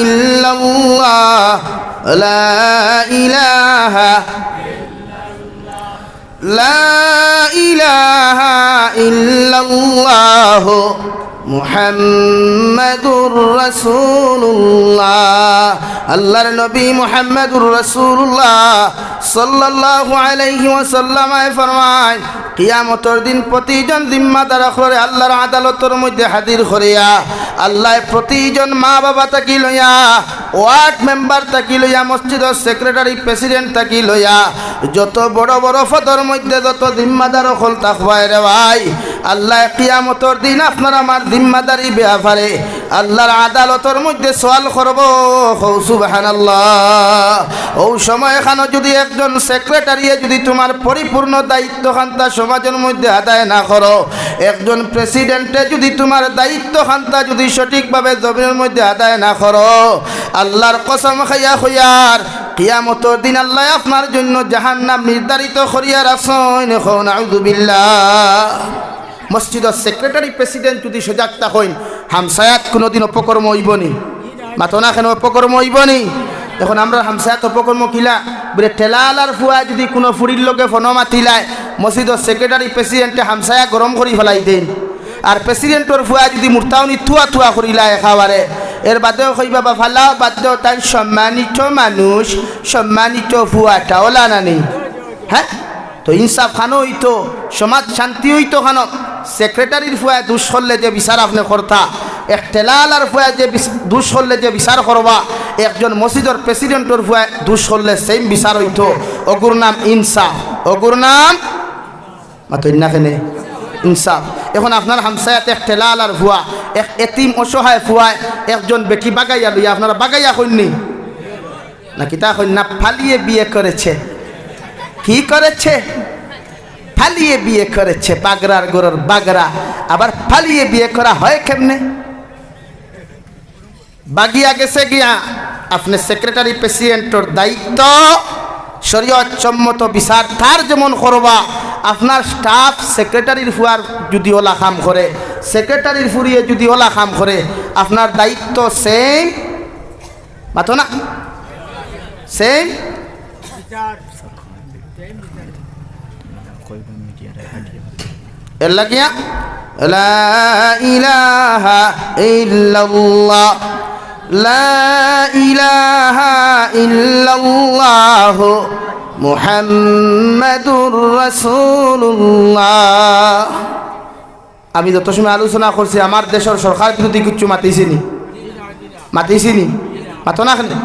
إلا الله، لا إله، لا إله إلا الله، محمد رسول الله। আল্লাহর নবী মুহাম্মাদুর রাসূলুল্লাহ সাল্লাল্লাহু আলাইহি ওয়াসাল্লামে ফরমায়, কিয়ামতর দিন প্রতিজন জিম্মাদার অকলরে আল্লাহর আদালতর মধ্যে হাজির করিয়া আল্লায় প্রতিজন মা বাবা থাকি লইয়া, ওয়ার্ড মেম্বার থাকি লইয়া, মসজিদর সেক্রেটারি প্রেসিডেন্ট থাকি লইয়া, যত বড় বড় পদর মধ্যে যত জিম্মাদার অকল থাকবায় রে ভাই, আল্লায় কিয়ামতর দিন আপনার আমার জিম্মাদারি ব্যাপারে আল্লাহর আদালতর মধ্যে সওয়াল করবো। কও সুবহানাল্লাহ। অউ সময় খানো যদি একজন সেক্রেটারিয়ে যদি তুমার পরিপূর্ণ দায়িত্ব খান্তা সমাজর মধ্যে আদায় না করো, একজন প্রেসিডেন্টে যদি তুমার দায়িত্ব খান্তা যদি সঠিকভাবে জমিনর মধ্যে আদায় না করো, আল্লাহর কসম খাইয়া কইয়ার, কিয়ামতর দিন আল্লায় আপনার জন্য জাহান্নাম নির্ধারিত করিয়া রাখছইন। কও নাউজুবিল্লাহ। মসজিদর সেক্রেটারি প্রেসিডেন্ট যদি সজাগ থাকইন, হামসায়াত কুনুদিন অপকর্ম অইবো নি? মাতো না কেনে, অপকর্ম অইবো নি? এখন আমরার হামসায়াত অপকর্ম কিলা? বুলে, ঠেলাআলার ফুয়ায় যদি কুনু ফুড়ির লগে ফোনো মাতিলায়, মসজিদর সেক্রেটারি প্রেসিডেন্টে হামসায়া গরম করি ফালাই দেইন। আর প্রেসিডেন্টর ফুয়ায় যদি মুরতাউনি থুয়া থুয়া করিলায় একেবারে, এর বাদেও কইবা, "বা ফালাও, বাদ দেও, তাইন সম্মানিত মানুষ, সম্মানিত ফুয়াটা।" অলা না নি? হ্যাঁ? তো ইনসাফ খানো অইতো, সমাজ শান্তি অইতো খানো। সেক্রেটারির ফুয়ায় দুষ করলে যে বিচার আপনে করতা, এক ঠেলাআলার ফুয়ায় যে বিচ-, দুষ করলে যে বিচার করবা, একজন মসজিদর প্রেসিডেন্টর ফুয়ায় দুষ করলে সেম বিচার অইতো। অগুর নাম ইনসাফ, অগুর নাম, মাতইন না কেনে, ইনসাফ। এখন আপনার হামসায়াত এক ঠেলাআলার ফুয়া, এক এতিম অসহায় ফুয়ায় একজন বেটি বাগাইয়া লইয়া, আপনারা বাগাইয়া কইন নি? না কিতা কইন না, ফালিয়ে বিয়ে করেছে। কি করেছে? ফালিয়ে বিয়ে করেছে, বাগরার ঘরর বাগরা। আবার ফালিয়ে বিয়ে করা হয় কেমনে? বাগিয়া গেছে গিয়া, আপনে সেক্রেটারি প্রেসিডেন্টর দায়িত্ব, শরীয়ত সম্মত বিচার তার যেমন করবা, আপনার স্টাফ সেক্রেটারির ফুয়ার যদি অলা কাম করে, সেক্রেটারির ফুড়িয়ে যদি অলা কাম করে, আপনার দায়িত্ব সেম। মাতো না? সেম। এর লাগিয়া, لا إله إلا الله، لا إله إلا الله، محمد رسول الله। আমি যত সময় আলোচনা করছি, আমার দেশর সরকার বিরোধী কিচ্ছু মাতিছি নি? মাতিছি নি? মাতো না কেনে?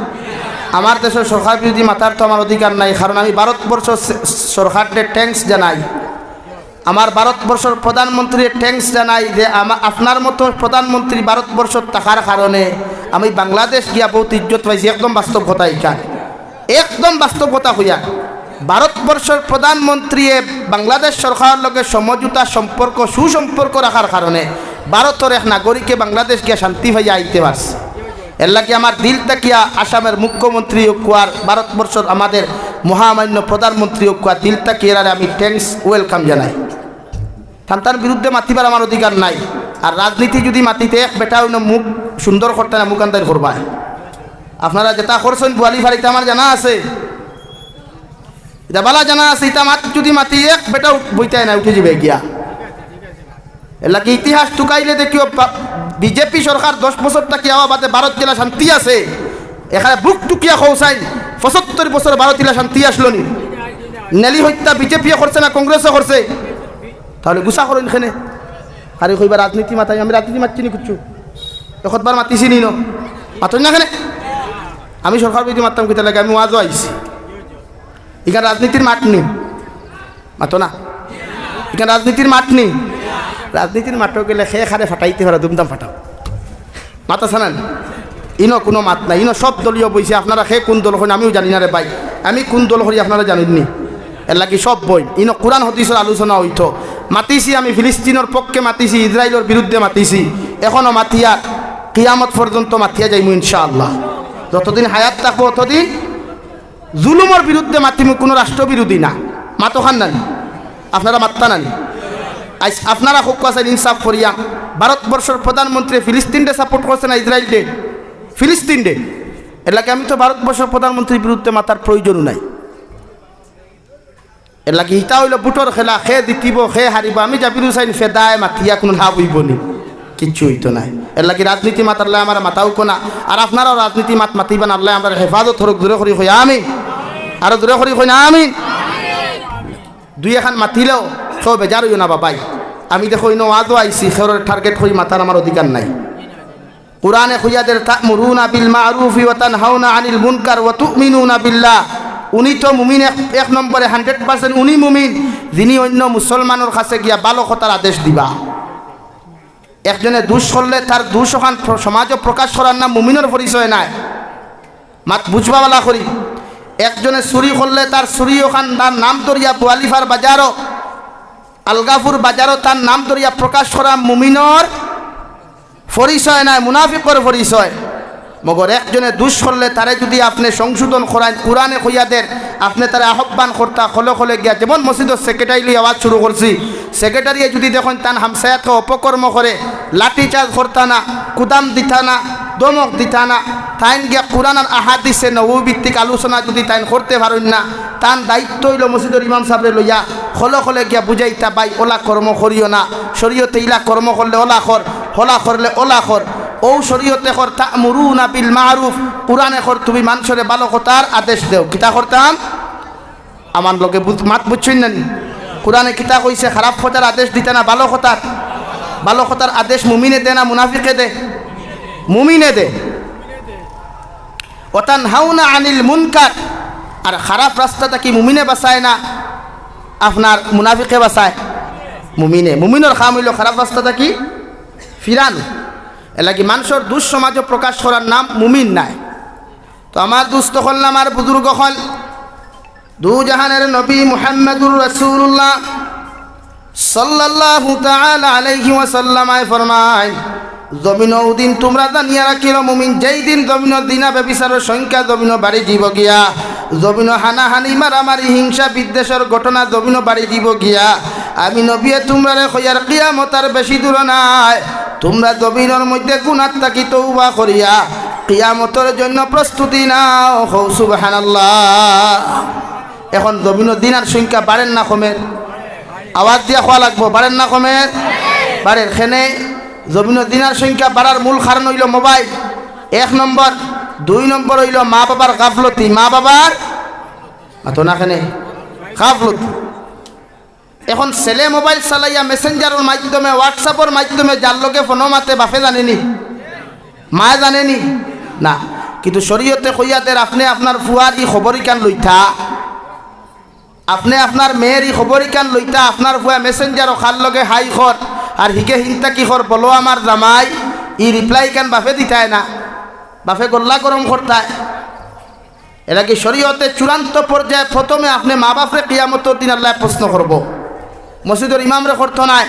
আমার দেশর সরকার বিরোধী মাতার তো আমার অধিকার নাই, কারণ আমি ভারতবর্ষর সে-, সরকাররে thanks জানাই। আমার ভারতবর্ষর প্রধানমন্ত্রীরে thanks জানাই যে আমা-, আপনার মতো প্রধানমন্ত্রী ভারতবর্ষত থাকার কারণে আমি বাংলাদেশ গিয়া বউত ইজ্জত পাইছি। একদম বাস্তব কথা ইখান। একদম বাস্তব কথা কইয়ার। ভারতবর্ষর প্রধানমন্ত্রীয়ে বাংলাদেশ সরকারর লগে সমঝোতা সম্পর্ক, সুসম্পর্ক রাখার কারণে ভারতর এক নাগরিকে বাংলাদেশ গিয়া শান্তি পাইয়া আইতে পারছে। এর লাগি আমার দিল থাকিয়া আসামের মুখ্যমন্ত্রী অউক্কা আর ভারতবর্ষর আমাদের মহামান্য প্রধানমন্ত্রী অউক্কা, দিল থাকিয়া এরারে আমি thanks, welcome জানাই। তান তান বিরুদ্ধে মাতিবার আমার অধিকার নাই। আর রাজনীতি যুদি মাতিতে এক বেটাও অইন্য মুখ সুন্দর করতা না, মুখ আন্দাইর করবায়। আপনারা যেতা করছইন বুয়ালিফাড়াইত আমার জানা আছে, ইতা বালা জানা আছে, ইতা মাত যুদি মাতি এক বেটাও বইতায় না, উঠি যাইবায় গিয়া। এর লাগি ইতিহাস তুকাইলে দেখিও, বা-, বিজেপি সরকার দশ বছর থাকি আওয়া বাদে ভারত যেলা শান্তি আছে, এখানে বুক টুকিয়া কও চাইন, পঁচাত্তর বছর ভারত ইলা শান্তি আছলো নি? নেলি হত্যা বিজেপিয়ে করছে না কংগ্রেসে করছে? তাইলে গুছা করইন কেনে? খালি কইবা রাজনীতি মাতাই, আমি রাজনীতি মাতছি নি কিচ্ছু? একবার মাতিছি নি ন? মাতইন না কেনে? আমি সরকার বিরোধী মাততাম কিতার লাগি? আমি ওয়াজও আইছি। ইখান রাজনীতির মাত নি? মাতো না। ইখান রাজনীতির মাত নি? রাজনীতির মাতো গেলে কে কারে ফাটাইতে পারে, দুমদাম ফাটাও। মাত আছে না নি? ইনো কুনু মাত নাই, ইনো সব দলীয় বইছে। আপনারা কে কুন দল কইন আমিও জানি না রে ভাই, আমি কুন দল করি আপনারা জানইন নি? এর লাগি সব বইন, ইনো কুরআন হাদিসর আলোচনা অইতো। মাতিছি আমি ফিলিস্তিনর পক্ষে, মাতিছি ইসরাইলর বিরুদ্ধে, মাতিছি, এখনো মাতিয়ার, কিয়ামত পর্যন্ত মাতিয়া যাইমু ইনশাআল্লাহ। যতদিন হায়াত থাকবো অতদিন জুলুমর বিরুদ্ধে মাতিমু, কুনু রাষ্ট্রবিরোধী না। মাতো খান না নি? আপনারা মাততা না নি? আইজ আপনারা কউক্কা চাইন ইনসাফ করিয়া, ভারতবর্ষর প্রধানমন্ত্রী ফিলিস্তিনরে support করছে না ইসরাইলরে? ফিলিস্তিনরে। এর লাগি আমি তো ভারতবর্ষর প্রধানমন্ত্রীর বিরুদ্ধে মাতার প্রয়োজনও নাই। এর লাগি ইতা অইলো ভোটর খেলা, কে জিতিবো, কে হারিবো। আমি জাবির হুসাইন ফেদায় মাতিয়া কুনু লাভ অইবো নি? কিচ্ছু অইতো নায়। এর লাগি রাজনীতি মাতার লাগি আমারে মাতাউক্কা না, আর আপনারাও রাজনীতি মাত মাতিবা না। আল্লায় আমরারে হেফাজত করউক, জোরে করি কই আমিন। আরো জোরে করি কই না আমিন। দুই এখান মাতিলেও কেউ বেজার অইও না বাবাই। আমি দেখো ইনো ওয়াজও আইছি, কেউরে target করি মাতার আমার অধিকার নাই। কুরআনে কইয়া দের, "তা'মুরুনা বিল মা'রুফি ওয়া তানহাউনা আনিল মুনকার ওয়া তু'মিনুনা বিল্লাহ।" উনি তো মুমিন এক, এক নম্বরে, hundred percent উনি মুমিন, যিনি অইন্য মুসলমানর কাছে গিয়া ভালো কথার আদেশ দিবা। একজনে দুষ করলে তার দুষ অখান প্র-, সমাজো প্রকাশ করার নাম মুমিনর পরিচয় নায়। মাত বুঝবা বালা করি। একজনে চুরি করলে তার চুরি অখান তার নাম ধরিয়া বুয়ালিফাড়ার বাজারো, আলগাপুর বাজারো তার নাম ধরিয়া প্রকাশ করা মুমিনর পরিচয় নায়, মুনাফিকর পরিচয়। মগর একজনে দুষ করলে তারে যুদি আপনে সংশোধন করাইন, কুরআনে কইয়া দের, আপনে তারে আহ্বান করতা, খলে খলে গিয়া, যেমন মসজিদর secretary লইয়া আওয়াজ শুরু করছি, secretary-এ যুদি দেখইন তান হামসায়াতরে অপকর্ম করে, লাঠি চার্জ করতা না, কুদাম দিতা না, ধমক দিতা না, তাইন গিয়া কুরআন আর আহাদিসে নববী ভিত্তিক আলোচনা যুদি তাইন করতে পারইন না, তান দায়িত্ব অইলো মসজিদর ইমাম সাবরে লইয়া খলে খলে গিয়া বুঝাইতা, "ভাই, অলা কর্ম করিও না, শরীয়তে ইলা কর্ম করলে অলা কর, হলা করলে অলা কর।" অউ শরীয়তে কর, "তা'মুরুনা বিল মা'রুফ", কুরআনে কর, "তুমি মানষরে ভালো কথার আদেশ দেও।" কিতা করতাম? আমার লগে বুঝ-, মাত বুঝছইন না নি? কুরআনে কিতা কইছে? খারাপ কথার আদেশ দিতা না, ভালো কথার? ভালো কথার আদেশ মুমিনে দে না মুনাফিকে দে? মুমিনে দে। "ওয়া তানহাউনা আনিল মুনকার", আর খারাপ রাস্তা থাকি মুমিনে বাঁচায় না, আপনার মুনাফিকে বাঁচায়? মুমিনে। মুমিনর কাম অইলো খারাপ রাস্তা থাকি ফিরানো। এর লাগি মানষর দুষ সমাজো প্রকাশ করার নাম মুমিন নায়। তো আমার দুস্ত অকল, আমার বুজুর্গ অকল, দু জাহানের নবী মুহাম্মাদুর রাসূলুল্লাহ সাল্লাল্লাহু তাআলা আলাইহি ওয়াসাল্লামায় ফরমাইন, "জমিনো অউ দিন তুমরা জানিয়া রাখিও মুমিন, যেই দিন জমিনো জিনা ব্যভিচারর সংখ্যা জমিনো বাড়ি যিবো গিয়া, জমিনো হানাহানি মারামারি হিংসা বিদ্বেষর ঘটনা জমিনো বাড়ি যিবো গিয়া, আমি নবিয়ে তুমরারে কইয়ার কিয়ামত আর বেশি দূর নায়, তুমরা জমিনর মধ্যে গুনার থাকি তওবা করিয়া কিয়ামতর জন্য প্রস্তুতি নাও।" কও সুবহানাল্লাহ। এখন জমিনো জিনার সংখ্যা বাড়ের না কমের? আওয়াজ দিয়া কওয়া লাগবো, বাড়ের না কমের? বাড়ের। কেনে? জমিনো জিনার সংখ্যা বাড়ার মূল কারণ অইলো মোবাইল, এক নম্বর। দুই নম্বর অইলো মা বাবার গাফলতি, মা বাবার, মাতো না কেনে, গাফলতি। এখন ছেলে মোবাইল চালাইয়া মেসেঞ্জারর মাধ্যমে, WhatsApp-অর মাধ্যমে যার লগে ফোনো মাতে, বাপে জানে নি? মায়ে জানে নি? না। কিন্তু শরীয়তে কইয়া দের, আপনে আপনার ফুয়ার ই খবর ইখান লইতা, আপনে আপনার মেয়ের ই খবর ইখান লইতা, আপনার ফুয়া মেসেঞ্জারো কার লগে হাই কর, আর হিগে হিনতা কি কর, বলো আমার জামাই, ই reply ইখান বাপে দিতায় না, বাপে গল্লা গরম করতায়। এর লাগি শরীয়তে চূড়ান্ত পর্যায়ে প্রথমে আপনে মা বাপরে কিয়ামতর দিন আল্লায় প্রশ্ন করবো। মসজিদর ইমামরে করতো নায়,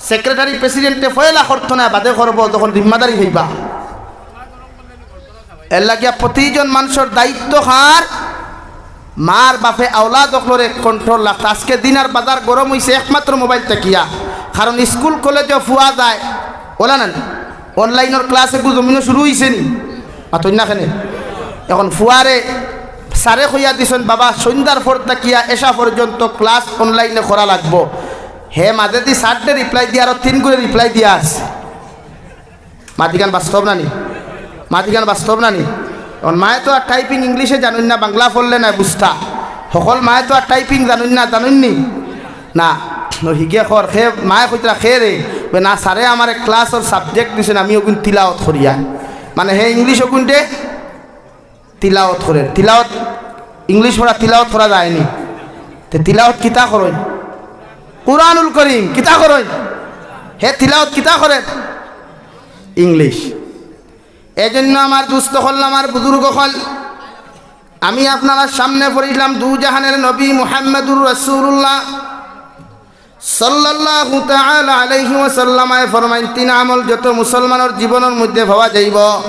secretary president-এ পয়লা করতো নায়, বাদে করবো যখন জিম্মাদারি অইবা। এর লাগিয়া প্রতিজন মানষর দায়িত্ব কার? মার বাপে আওলাদ অকলরে কন্ট্রোল রাখতা। আজকে দিন আর বাজার গরম অইছে একমাত্র মোবাইল থাকিয়া। কারণ স্কুল কলেজও ফুয়া যায়, অলা না নি? অনলাইনর ক্লাস এগু জমিনো শুরু অইছে নি? মাতইন না কেনে? এখন ফুয়ারে স্যারে কইয়া দিছইন, "বাবা, সন্ধ্যার পর থাকিয়া এশা পর্যন্ত ক্লাস অনলাইনে করা লাগবো।" হে মাঝেদি চারটে রিপ্লাই দিয়া আরো তিন গুণে রিপ্লাই দিয়া আছে। মাতিখান বাস্তব না নি? মাতিখান বাস্তব না নি? এখন মায়ে তো আর টাইপিং ইংলিশে জানইন না, বাংলা পড়লে না বুঝতা। হকল মায়ে তো আর টাইপিং জানইন না, জানইন নি? না, হিগে কর, হে মায়ে কইতরা, "হে রে?" বে, "না স্যারে, আমার এক ক্লাসর সাবজেক্ট দিছইন, আমি অগুন তিলাওত করিয়া।" মানে হে ইংলিশ অগুনটে তিলাওত করে। তিলাওত, ইংলিশ পড়া তিলাওত করা যায় নি? তে তিলাওত কিতা করইন? কুরআনুল করিম। কিতা করইন? হে তিলাওত কিতা করে? ইংলিশ। এজন্য আমার দুস্ত অকল, আমার বুজুর্গ অকল, আমি আপনারার সামনে পড়ছিলাম দু জাহানের নবী মুহাম্মাদুর রাসূলুল্লাহ সাল্লাল্লাহু তাআলা আলাইহি ওয়াসাল্লামে ফরমাইন, তিন আমল যত মুসলমানর জীবনর মধ্যে পাওয়া যাইবো,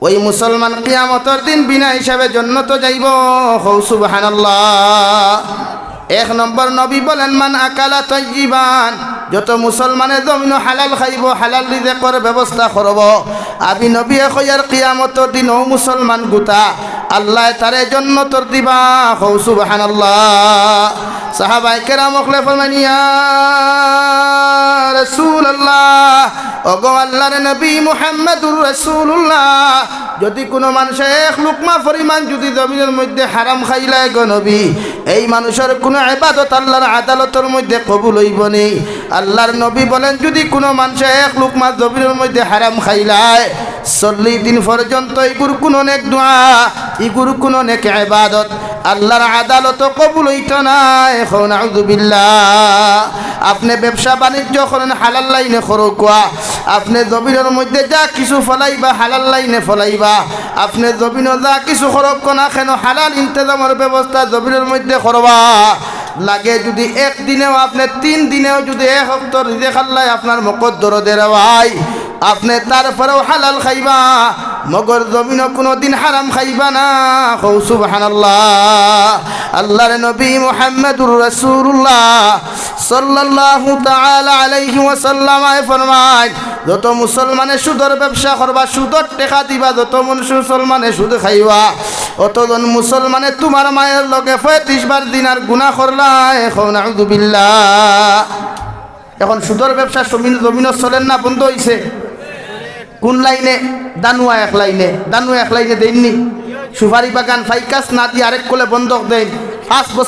ওই মুসলমান কিয়ামতর দিন বিনা হিসাবে জন্নতো যাইবো। কও সুবহানাল্লাহ। এক নম্বর নবী বলেন, "মান আকালা তাইয়িবান", যত মুসলমানে জমিনো হালাল খাইবো, হালাল রিজেকর ব্যবস্থা করবো, আমি নবীয়ে কইয়ার কিয়ামতর দিন অউ মুসলমান গুতা আল্লায় তারে জন্নতর দিবা। কও সুবহানাল্লাহ। সাহাবায়ে কেরাম অকলে ফরমাইন, "ইয়া রাসূলুল্লাহ, ওগো আল্লাহর নবী মুহাম্মাদুর রাসূলুল্লাহ, যুদি কুনু মানষে এক লুকমা পরিমাণ যুদি জমিনর মধ্যে হারাম খাইলায় গো নবী, এই মানুষর কুনু ইবাদত আল্লাহর আদালতর মধ্যে কবুল অইবো নি?" আল্লাহর নবী বলেন, যুদি কুনু মানষে এক লুকমা জমিনর মধ্যে হারাম খাইলায়, চল্লিশ দিন পর্যন্ত ইগুর কুনু নেক দোয়া, ইগুর কুনু নেক ইবাদত আল্লাহর আদালতো কবুল অইতো নায়। কও নাউজুবিল্লাহ। আপনে ব্যবসা বাণিজ্য করইন, হালাল লাইনে করউক্কা। আপনে জমিনর মধ্যে যা কিছু ফলাইবা, হালাল লাইনে ফলাইবা। আপনে জমিনো যা কিছু করউক্কা না কেনো, হালাল ইন্তেজামর ব্যবস্থা জমিনর মধ্যে করবা। লাগে যুদি এক দিনেও, আপনে তিন দিনেও যুদি এক অক্ত রিজেক আল্লায় আপনার মকদ্দরো দেরা অয়, আপনে তারপরেও হালাল খাইবা, মগর জমিনো কুনুদিন হারাম খাইবা না। কও সুবহানাল্লাহ। আল্লাহর নবী মুহাম্মাদুর রাসূলুল্লাহ সাল্লাল্লাহু তাআলা আলাইহি ওয়াসাল্লামে ফরমাইন, যত মুসলমানে সুদর ব্যবসা করবা, সুদর টেকা দিবা, যত মন-, মুসলমানে সুদ খাইবা, অতজন মুসলমানে তুমার মায়ের লগে পঁয়ত্রিশ বার জিনার গুনা করলায়। কও নাউজুবিল্লাহ। এখন সুদর ব্যবসা জমিন, জমিনো চলের না বন্ধ অইছে? কুন লাইনে? দানুয়া এক লাইনে, দানুয়া এক লাইনে দেইন নি? সুপারি বাগান ফাইকাস না দিয়া আরেক কলে বন্ধক দেইন, পাঁচ বছর